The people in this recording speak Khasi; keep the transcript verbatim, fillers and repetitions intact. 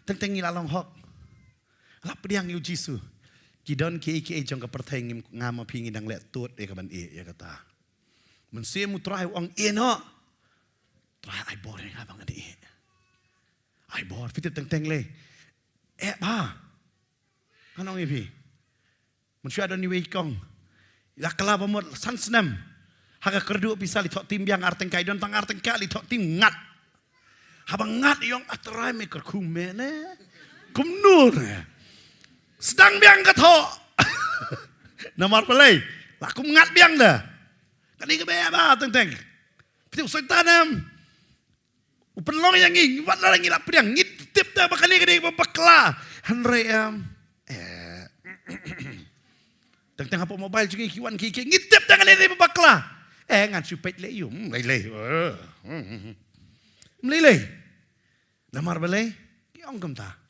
Teng teng ngi la long hok. La pdiang ïa u Jisu. Ki don kiei kiei jong ka pyrthei ngim, nga ma phi ngi dang leh tut ïa ka ban ïeh ïa kata. Mynsiem u Trai u ong ïeh noh. Trai ai bor ïa nga ba ngan ïeh. Ai bor, phi tip teng teng lei. Eh ba. Ngan ong ïa phi. Mynshuwa don iwei i kong. I la kylla ba mut san snem. Ha ka kyrduh pisa la thoh tim biang ar tyngka, i don tang ar tyngka la thoh tim ngat. Haba ngat i ong, A Trai, me kyrkhu me ne. Kumno ne. Sdang biang ka thoh. Namar balei. La kum ngat biang da. Kane ka ba ba teng teng. Phi tip u Soitan em. U pynlong ïa ngi, ngi wan la ngi la pdiang, ngi tip da ba kane ka dei ba bakla. Hynrei em. Eh. Teng teng hapoh mobile jong ngi ki wan ki ki, ngi tip da kane ka dei ba bakla. Eh, ngan shu peit lei ïa u. Hmm, lei lei. Eh, hmm, hmm, hmm. Hmm, lei lei. Namar balei, ki ong kumta.